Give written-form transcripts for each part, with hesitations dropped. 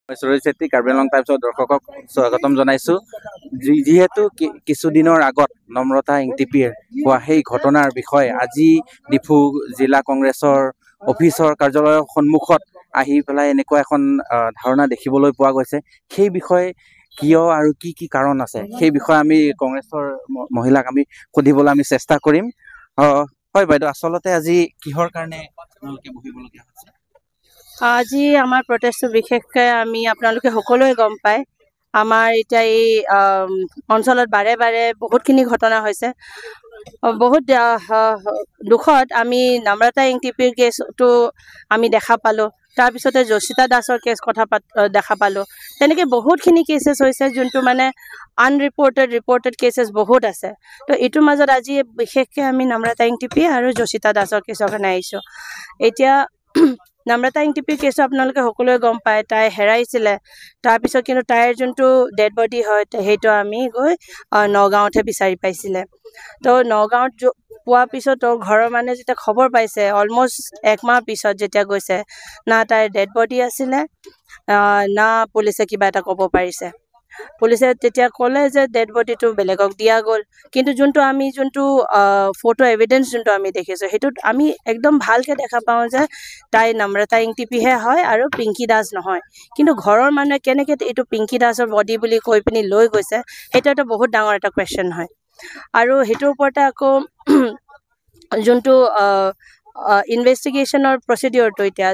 সুৰজ চেত্ৰী, কাৰ্বি আংলং টাইমছৰ দৰ্শকক স্বাগতম জনাইছোঁ। যিহেতু কিছুদিনৰ আগত নম্ৰতা ইংটিপিৰ হোৱা সেই ঘটনাৰ বিষয়ে আজি ডিফু জিলা কংগ্ৰেছৰ অফিচৰ কাৰ্যালয়ৰ সন্মুখত আহি পেলাই এনেকুৱা এখন ধাৰণা দেখিবলৈ পোৱা গৈছে, সেই বিষয়ে কিয় আৰু কি কি কাৰণ আছে সেই বিষয়ে আমি কংগ্ৰেছৰ মহিলাক আমি সুধিবলৈ আমি চেষ্টা কৰিম। হয় বাইদেউ, আচলতে আজি কিহৰ কাৰণে আপোনালোকে বহিবলগীয়া হৈছে? আজি আমাৰ প্ৰটেষ্টটো বিশেষকৈ আমি আপোনালোকে সকলোৱে গম পায়, আমাৰ এতিয়া এই অঞ্চলত বাৰে বাৰে বহুতখিনি ঘটনা হৈছে। বহুত দুখত আমি নম্ৰতা ইংটিপিৰ কেছটো আমি দেখা পালোঁ, তাৰপিছতে যোশিতা দাসৰ কেছ কথা পাত দেখা পালোঁ। তেনেকৈ বহুতখিনি কেছেছ হৈছে যোনটো মানে আনৰিপৰ্টেড, ৰিপৰ্টেড কেছেছ বহুত আছে। তো এইটোৰ মাজত আজি বিশেষকৈ আমি নম্ৰতা ইংটিপি আৰু যোশিতা দাসৰ কেছৰ কাৰণে আহিছোঁ। এতিয়া নম্ৰতা ইংটিপিৰ কেছটো আপোনালোকে সকলোৱে গম পায়, তাই হেৰাইছিলে, তাৰপিছত কিন্তু তাইৰ যোনটো ডেড বডি হয় সেইটো আমি গৈ নগাঁৱতহে বিচাৰি পাইছিলে। তো নগাঁৱত পোৱাৰ পিছত তো ঘৰৰ মানুহে যেতিয়া খবৰ পাইছে, অলমষ্ট একমাহ পিছত যেতিয়া গৈছে, না তাইৰ ডেড বডি আছিলে, না পুলিচে কিবা এটা ক'ব পাৰিছে। পুলিচে তেতিয়া ক'লে যে ডেড বডিটো বেলেগক দিয়া গ'ল, কিন্তু যোনটো আমি যোনটো ফটো এভিডেঞ্চ যোনটো আমি দেখিছোঁ, সেইটোত আমি একদম ভালকৈ দেখা পাওঁ যে তাই নম্ৰতা ইংটিপিহে হয় আৰু পিংকী দাস নহয়। কিন্তু ঘৰৰ মানুহে কেনেকৈ এইটো পিংকী দাসৰ বডি বুলি কৈ পিনি লৈ গৈছে, সেইটো এটা বহুত ডাঙৰ এটা কুৱেশ্যন হয়। আৰু সেইটোৰ ওপৰতে আকৌ যোনটো ইনভেষ্টিগেশ্যনৰ প্ৰচিডিঅ'ৰটো এতিয়া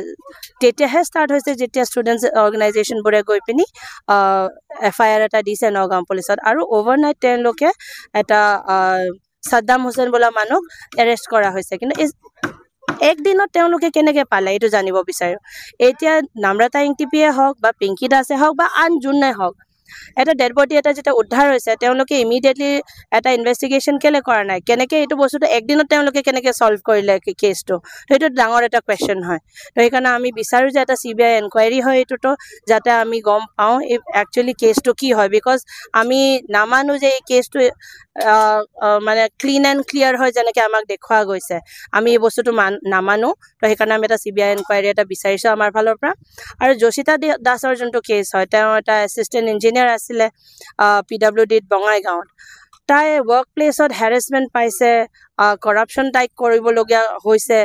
তেতিয়াহে ষ্টাৰ্ট হৈছে যেতিয়া ষ্টুডেণ্টছ অৰ্গেনাইজেশ্যনবোৰে গৈ পিনি এফআইআৰ এটা দিছে নগাঁও পুলিচত, আৰু অ'ভাৰনাইট তেওঁলোকে এটা ছাদ্দাম হুছেইন বোলা মানুহক এৰেষ্ট কৰা হৈছে। কিন্তু এই একদিনত তেওঁলোকে কেনেকৈ পালে এইটো জানিব বিচাৰোঁ। এতিয়া নম্ৰতা ইংটিপিয়ে হওক বা পিংকী দাসে হওক বা আন যোনে হওক, এটা ডেড বডি এটা যেতিয়া উদ্ধাৰ হৈছে, তেওঁলোকে ইমিডিয়েটলি এটা ইনভেষ্টিগেশ্যন কেলৈ কৰা নাই? কেনেকৈ এইটো বস্তুটো একদিনত তেওঁলোকে কেনেকৈ ছল্ভ কৰিলে কেছটো, সেইটো ডাঙৰ এটা কুৱেশ্যন হয়। তো সেইকাৰণে আমি বিচাৰোঁ যে এটা চিবিআই এনকুৱাৰী হয় এইটোতো, যাতে আমি গম পাওঁ এই একচুৱেলি কেছটো কি হয়। Because আমি নামানো যে এই কেছটো মানে ক্লিন এণ্ড ক্লিয়াৰ হয় যেনেকৈ আমাক দেখুওৱা গৈছে, আমি এই বস্তুটো নামানো। তো সেইকাৰণে আমি এটা চিবিআই এনকুৱাৰী এটা বিচাৰিছোঁ আমাৰ ফালৰ পৰা। আৰু যোশিতা দাসৰ যোনটো কেছ হয়, তেওঁ এটা এছিষ্টেণ্ট ইঞ্জিনিয়াৰ আছিলে পিডাব্লিউ ডিত বঙাইগাঁৱত। তাই ৱৰ্ক প্লেচত হেৰেছমেণ্ট পাইছে, কৰাপশ্যন তাইক কৰিবলগীয়া হৈছে,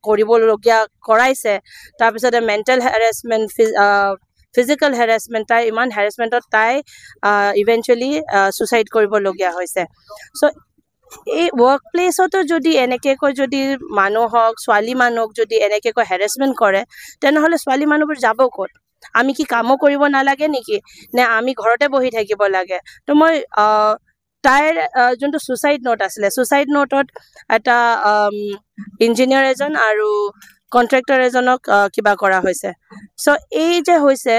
কৰিবলগীয়া কৰাইছে, তাৰপিছতে মেণ্টেল হেৰেছমেণ্ট, ফিজিকেল হেৰেছমেণ্ট, তাই ইমান হেৰেছমেণ্টত তাই ইভেঞ্চুৱেলি ছুচাইড কৰিবলগীয়া হৈছে। চ' এই ৱৰ্ক প্লেচতো যদি এনেকৈ যদি মানুহক, ছোৱালী মানুহক যদি এনেকৈ হেৰেছমেণ্ট কৰে, তেনেহ'লে ছোৱালী মানুহবোৰ যাব ক'ত? আমি কি কামো কৰিব নালাগে নেকি, নে আমি ঘৰতে বহি থাকিব লাগে? তো মই তাইৰ যোনটো ছুচাইড নোট আছিলে, ছুচাইড নোটত এটা ইঞ্জিনিয়াৰ এজন আৰু কণ্ট্ৰেক্টৰ এজনক কিবা কৰা হৈছে। চ' এই যে হৈছে,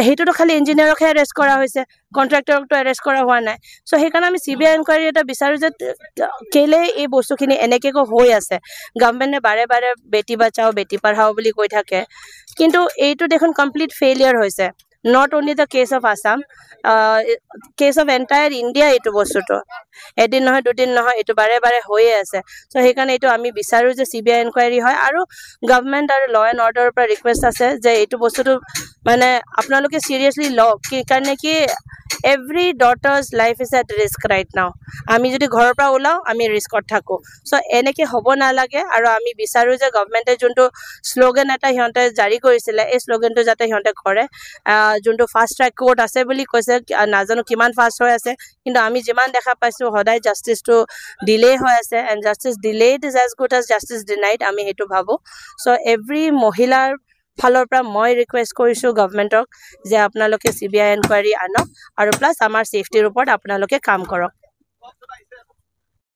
সেইটোতো খালি ইঞ্জিনিয়াৰকহে এৰেষ্ট কৰা হৈছে, কণ্ট্ৰেক্টৰকতো এৰেষ্ট কৰা হোৱা নাই। চ' সেইকাৰণে আমি চিবিআই এনকুৱাৰী এটা বিচাৰোঁ যে কেলৈ এই বস্তুখিনি এনেকৈ হৈ আছে। গভমেণ্টে বাৰে বাৰে বেটি বাচাও বেটি পঢ়াও বুলি কৈ থাকে, কিন্তু এইটো দেখোন কমপ্লিট ফেইলিয়াৰ হৈছে। Not only the case of Assam, case of entire India. এইটো বস্তুটো এদিন নহয় দুদিন নহয়, এইটো বাৰে বাৰে হৈয়ে আছে। চ' সেইকাৰণে এইটো আমি বিচাৰোঁ যে চিবিআই এনকুৱাৰী হয়, আৰু গভমেণ্ট আৰু ল এণ্ড অৰ্ডাৰৰ পৰা ৰিকুৱেষ্ট আছে যে এইটো বস্তুটো মানে আপোনালোকে চিৰিয়াছলি লওক, কি কাৰণে কি every daughter's life is at risk right now. আমি যদি ঘৰৰ পৰা ওলাওঁ আমি ৰিস্কত থাকোঁ। চ' এনেকৈ হ'ব নালাগে। আৰু আমি বিচাৰোঁ যে গভমেণ্টে যোনটো শ্লোগান এটা সিহঁতে জাৰি কৰিছিলে, এই শ্লোগানটো যাতে সিহঁতে কৰে। যোনটো ফাষ্ট ট্ৰেক কোৰ্ট আছে বুলি কৈছে, নাজানো কিমান ফাষ্ট হৈ আছে, কিন্তু আমি যিমান দেখা পাইছোঁ সদায় জাষ্টিছটো ডিলে হৈ আছে, and justice delayed is as good as justice denied, আমি সেইটো ভাবোঁ। চ' এভৰি মহিলাৰ ফালৰ পৰা মই ৰিকুৱেষ্ট কৰিছোঁ গভমেণ্টক যে আপোনালোকে চিবিআই এনকুৱাৰী আনক, আৰু প্লাছ আমাৰ ছেফটিৰ ওপৰত আপোনালোকে কাম কৰক।